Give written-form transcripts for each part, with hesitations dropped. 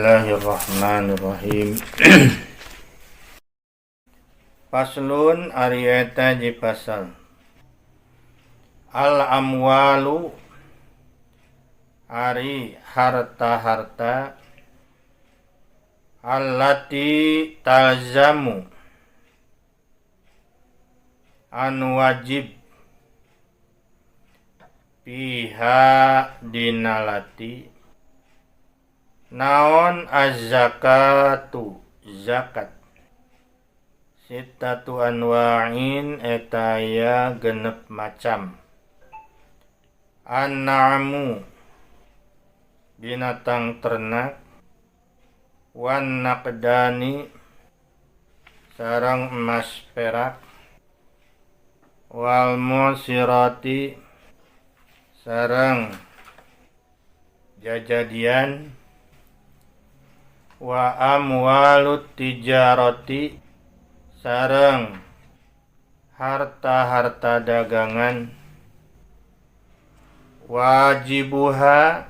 Bismillahirrahmanirrahim. Faslun, ari eta hiji pasal. Al amwalu, ari harta-harta, allati talzamu, anu wajib, fiha, dina lati, naon, az-zakatu, zakat, sittatu anwa'in, eta aya 6 macam. An-na'amu, binatang ternak, wan naqdani, sareng emas perak, wal mu'sirati, sareng jajadian, wa amwalut tijarati, sareng harta-harta dagangan. Wajibuha,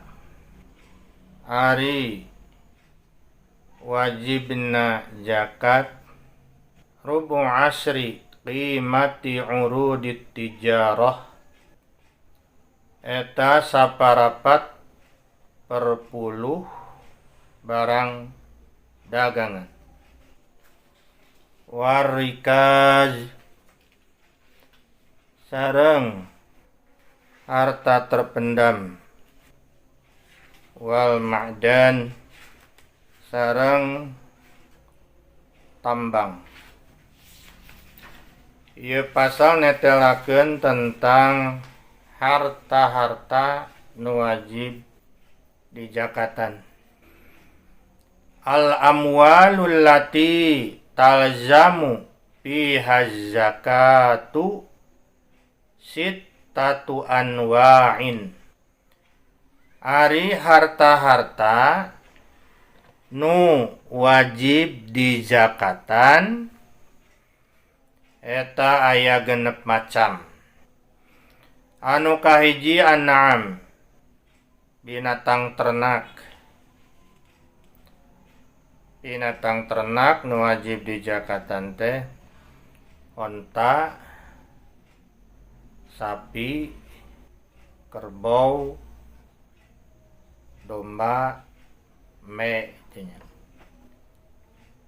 ari wajibna zakat, rubu asri qimati urudit tijarah, eta saparapat perpuluh barang dagangan. Warikaz, sareng harta terpendam, wal ma'dan, sareng tambang. Ieu pasal netelakeun tentang harta-harta nu wajib dijakatan. Al amwalul lati talzamu fiha zakatu sittatu anwa'in. Ari harta-harta nu wajib dijakatan eta aya 6 macam. Anu kahiji, an'am, binatang ternak. Binatang ternak nu wajib dijakatan teh onta, sapi, kerbau, domba, me nya.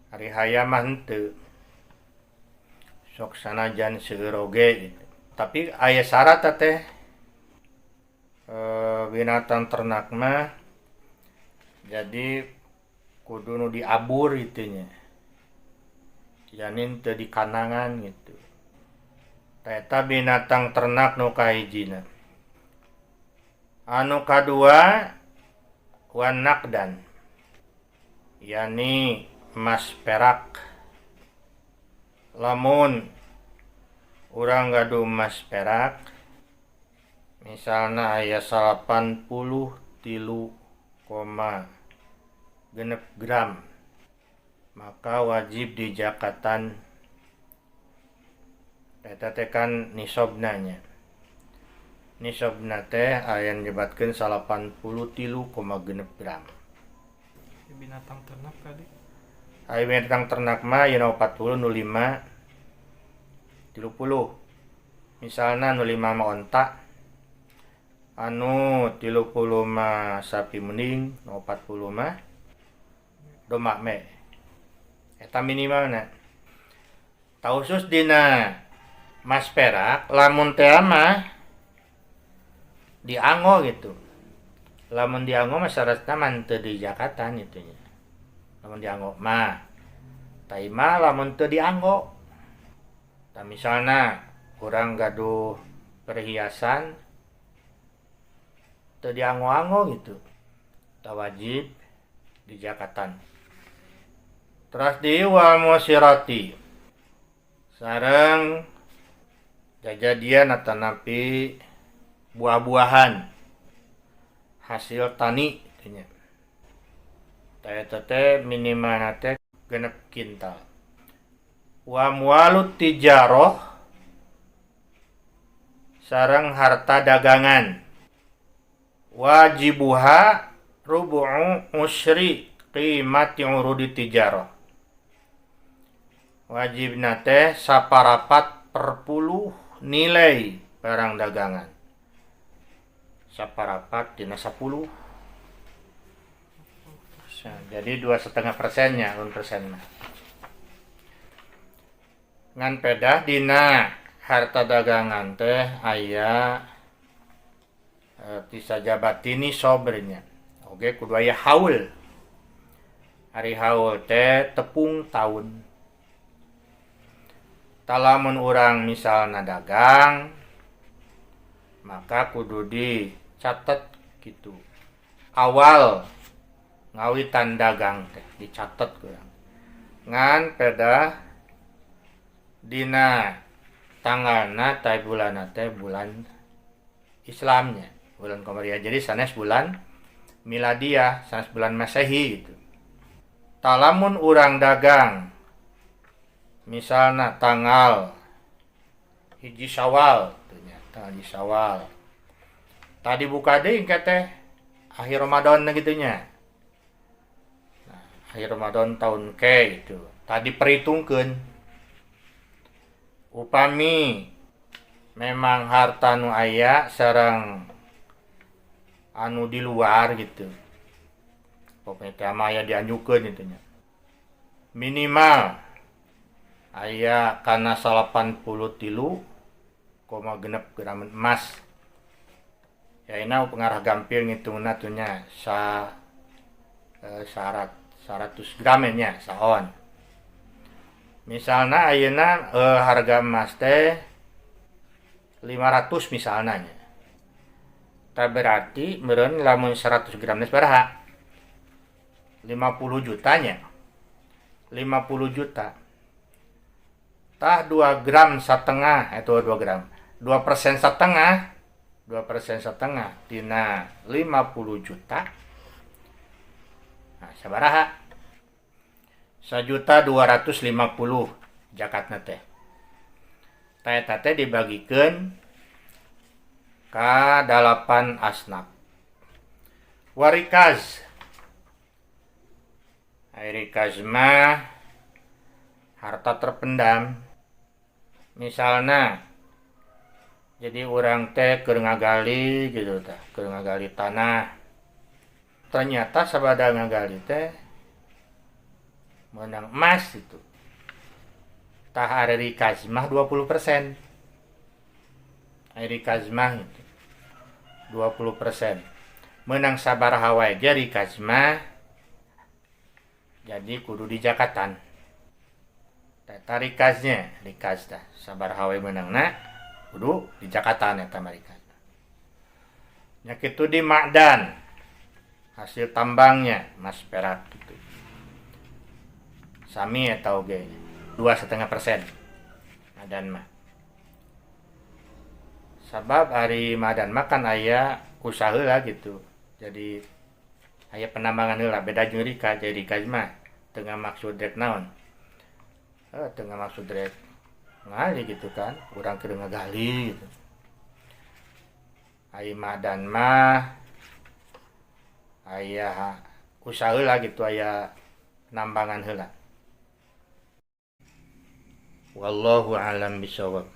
Ari hayam mah henteu. Sok sanajan seueur oge gitu. Tapi aya syarat teh, binatang ternak mah jadi kudu nu diabur gitu nya. Yani teu di kandangan gitu. Eta binatang ternak nu kahijina. Anu kadua, wan naqdan, yani emas perak. Lamun urang gaduh emas perak misalna aya 83,6 gram, maka wajib dijakatan. Eta teh kan nisobna nya. Nisobna teh aya nyebatkeun 83,6 gram. Binatang ternak tadi? Ari binatang ternak mah ieu 40, nu 5 30. Misalna nu 5 mah onta, anu 30 mah sapi munding, nu 40 mah domba me. Eta minimalna. Tah, khusus dina mas perak, lamun teh mah dianggo gitu. Lamun dianggo mah syaratna mah teu dijakatan gitu nya. Lamun dianggo mah. Tah, mah lamun teu dianggo. Tah, misalna urang gaduh perhiasan teu dianggo-anggo gitu. Tah, wajib dijakatan. Teras di wal musirati, sareng jajadian atanapi buah-buahan hasil tani nya. Tah, eta teh minimalna teh 6 kintal. Wa amwalut tijaroh, sareng harta dagangan, wajibuha rubu'u usri qimati urudi tijarah. Wajibna teh saparapat per puluh nilai barang dagangan. Saparapat dina 10. Jadi 2,5%-nya mun persen mah. Ngan pedah dina harta dagangan teh aya ti sajabati nisob nya. Oge kudu aya haul. Ari haul teh tepung tahun. Talamun urang misalna dagang maka kudu dicatet gitu. Awal ngawitan dagang teh dicatet kurang. Ngan pedah dina tanggalna teh bulanna teh bulan Islamnya, bulan Komariah. Jadi sanes bulan miladiah, sanes bulan Masehi gitu. Talamun urang dagang misalna tanggal 1 Syawal nya, tanggal 1 Syawal. Tadi buka deui engke teh akhir Ramadan gitu nya. Nah, akhir Ramadan tahun ke gitu. Tadi perhitungkeun upami memang harta nu aya sareng anu di luar gitu. Pokoknya teh mah aya dianjukeun gitu nya. Minimal aya kana 83,6 gram emas. Ya ina pengarah gampil ngitungna tuh nya sa 100 gram nya saon. Misalna ayeuna harga emas teh 500 misalna nya. Tah berarti meureun lamun 100 gram teh sabaraha? 50 jutanya. 50 juta. Tah 2 gram setengah, itu 2 gram. 2% setengah, 2% setengah tina 50 juta. Nah, sabaraha? 1.250.000 jakatna teh. Tah eta teh dibagikeun ka 8 asnaf. Warikaz. Rikaz mah harta terpendam. Misalna jadi urang teh keur ngagali gitu tah, keur ngagali tanah. Ternyata sabada ngagali teh menang emas itu. Tah ari rikaz mah 20%. Ari rikaz mah itu 20%. Menang sabaraha wae ge rikaz mah jadi kudu dijakatan. Eta rikaznya, rikaz tah sabaraha wae meunangna kudu dijakatan eta mah rikaz. Nya kitu di ma'dan hasil tambangnya emas perak gitu. Sami eta oge 2,5% madan mah. Sabab ari madan mah kan aya usaha heula gitu. Jadi aya penambangan heula beda jeung rikaz. Jadi rikaz mah teu ngamaksud rek naon? Teu ngamaksud rek ngali gitu kan, urang keur ngagali gitu. Ari madan mah aya usaha heula gitu, aya penambangan heula. Wallahu a'lam bishawab.